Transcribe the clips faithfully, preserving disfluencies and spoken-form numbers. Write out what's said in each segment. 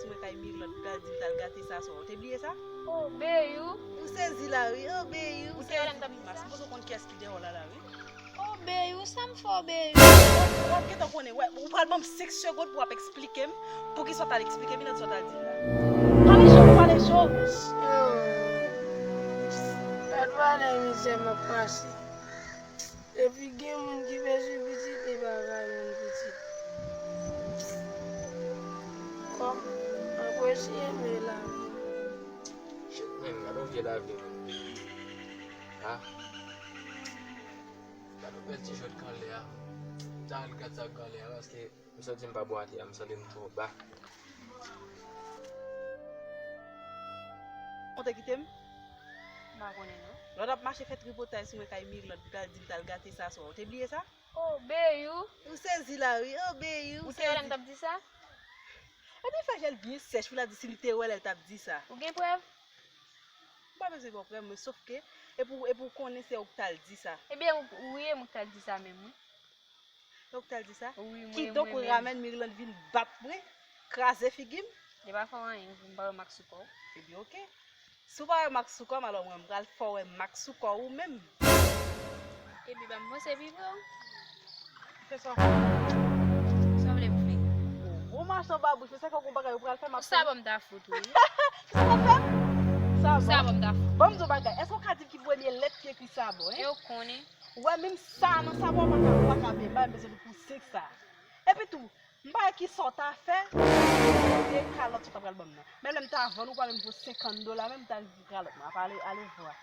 Mwen kay Mirlande pou t al di m t al gate Sasou. Ou te bliye sa? Oh, Beyou. Ou sezi la, wi. Oh, Beyou. Ou te wè lè m t ap di sa? Sipoze w konn kiyès ki dèyè w la, la, wi. Oh, Beyou, sa m fè w, Beyou? W ap, w ap gentan konnen. Wè, ou pral ban m senk segonn pou w ap eksplike m poukisa w t al eksplike m, nan sa w t al di m la. Pale cho, pale cho. Gad pale mizè m ap pase. Epi gen moun ki bezwen pitit, li pa ka jwenn pitit. Kòm, apresye men lavi. Shit, men, gade yon vye lavi, men. Ha? Gade yon bèl ti jwèt k anlè a. M ta al gad sa k anlè a, paske m santi m pa bò atè a, m santi m twò ba. Ou te kite m? M pa konnen, non. Lè w t ap mache fè tripotay sou mwen kay Mirlande pou t al di m t al gate Sasou. Ou te bliye sa? Oh, Beyou. Ou sezi la, wi. Oh, Beyou. Ou te wè lè m t ap di sa? Epi fè jèl byen sèch pou l a di si li te wè lè l t ap di sa. Ou gen prèv? M pa bezwen gen prèv, men sòf ke, epi w, epi w konnen se ou k t al di sa. Ebyen, ou, ou ye mwen k t al di sa menm, wi. Se ou k t al di sa? Wi, mwen, kidonk, mwen ou menm. Ramèn Mirlande vin bat mwen, kraze figi m. Li pa fè w anyen, m pa wè mak sou kò w. Ebyen, oke. Si w pa wè mak sou kò m, alò mwen, m pral fè w wè mak sou kò w ou menm. Epi, ban m panse pi vre, w. Fè sa w konn. Sa w vle m fè? Ou, ou mache anba bouch, men sa fè w gon bagay ou pral fè m ap fè. Sa bon m ta fout ou, wi. Kisa w ap fè m? Sa bon. Sa bon m ta fout. Ban m di w bagay. Èske w ka di m ki premye lèt ki ekri sa bon, en? E w konnen. Ou wè menm sa nan sa bon, w pa ka, w pa ka byen bay, m bezwen li pou senk sa. Epi tou, m pa wè kisa w ta fè, de kalòt sa w ta pral ban m nan. Menm lè m ta vann ou pa menm pou senkant dola, menm m ta di kalòt mwen, apa ale, ale vwa.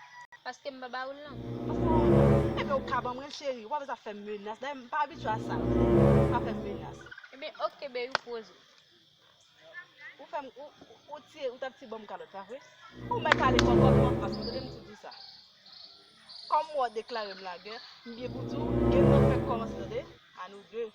Paske m pa ba ou l non. Paske w pa ba m. Ebyen, ou ka ban mwen l, cheri. Ou pa bezwen ap fè m menas. Dayè, m pa abitye a sa. Ou pa fè m menas. Ebyen, oke, Beyou, poze. Ou fè m, ou, ou, ou tiye, ou t ap tiye ban m kalòt, pa vre? Ou mèt ale kòkòt ou anfas mwen, tande m di w sa. Kòm w deklare m lagè, m byen pou di w, gen tan fèk kòmanse, tande? A nou de.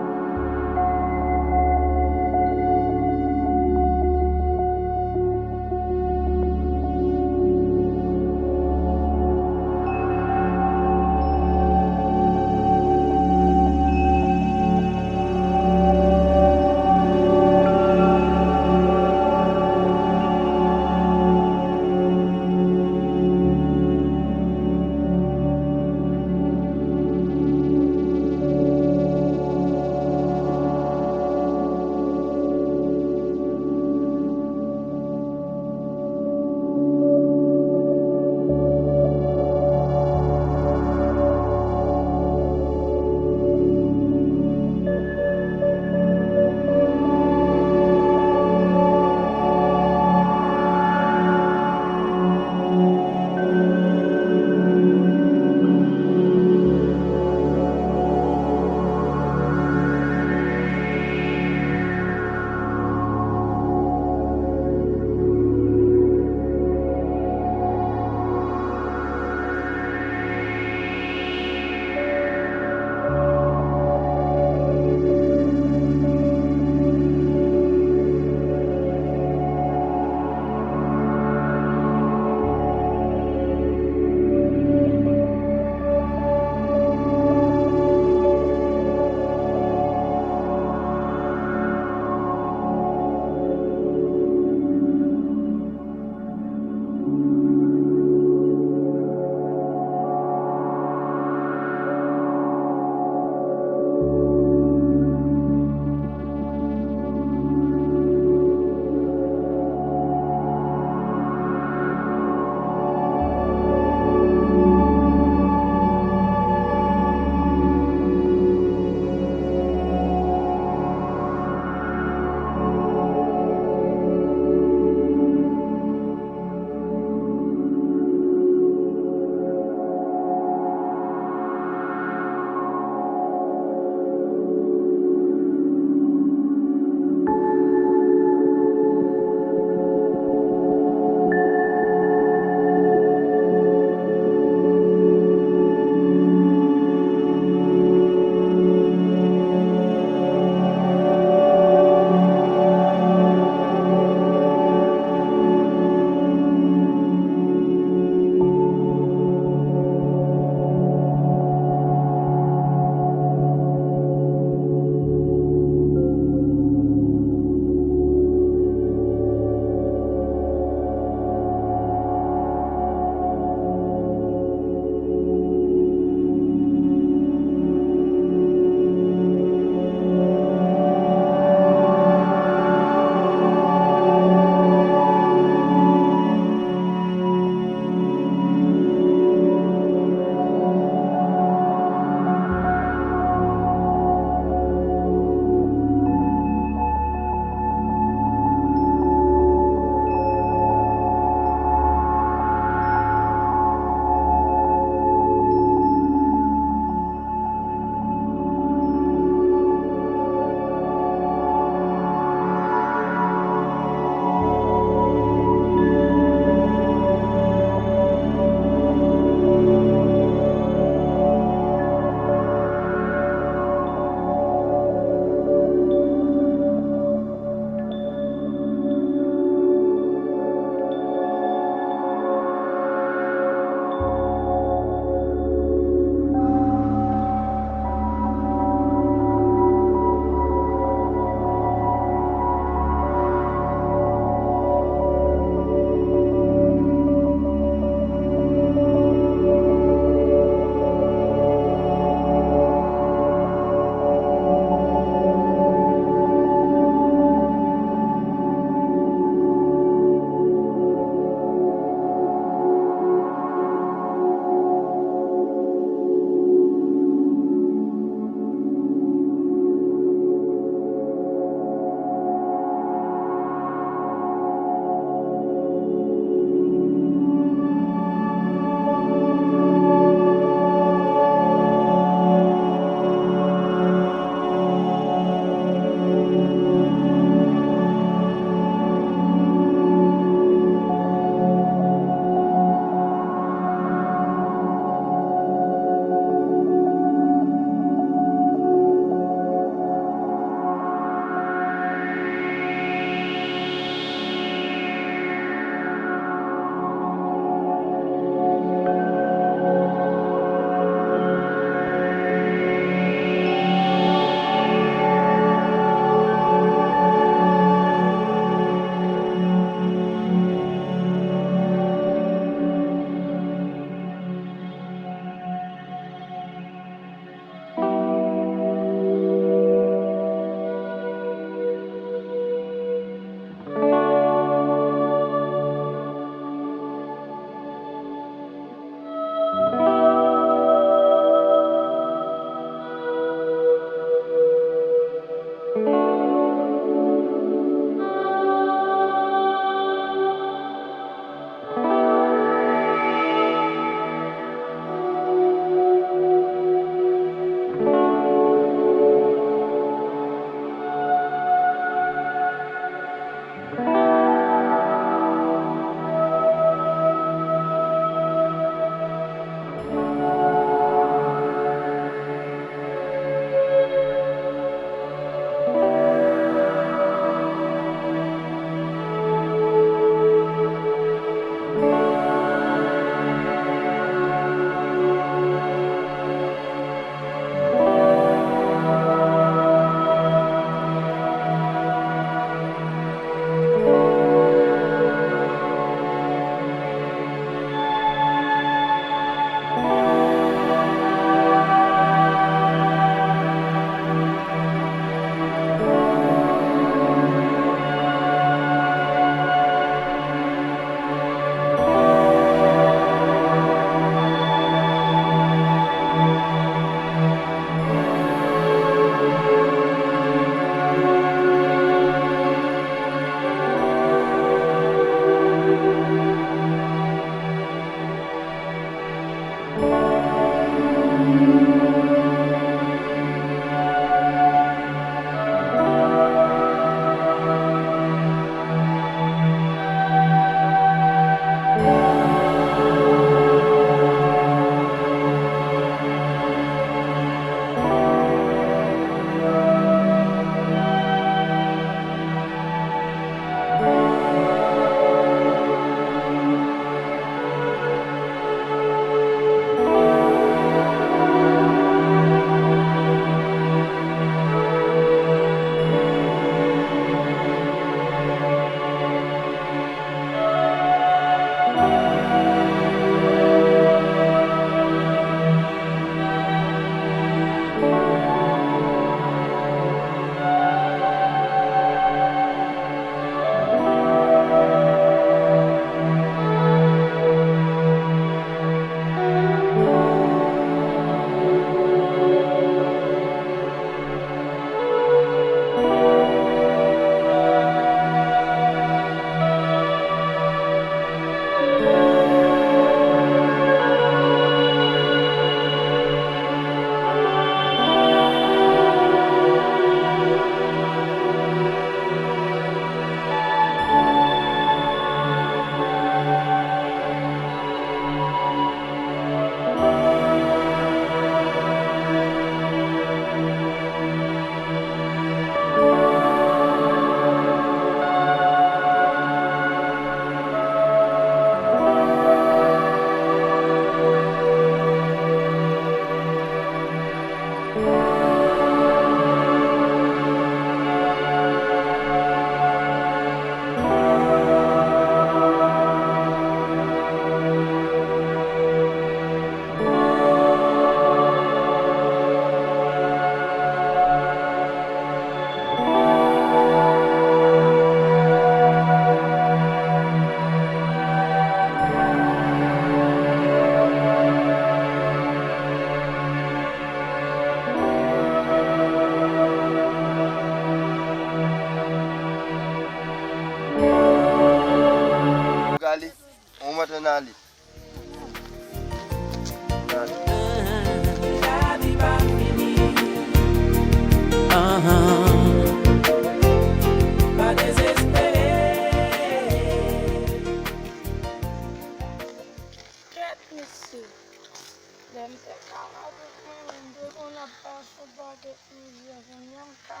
Mizè, kounye a m ka,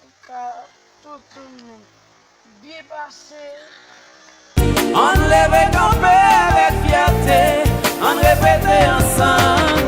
m ka toutouni byen pase. Ann leve kanpe avèk fyète, ann repete ansanm.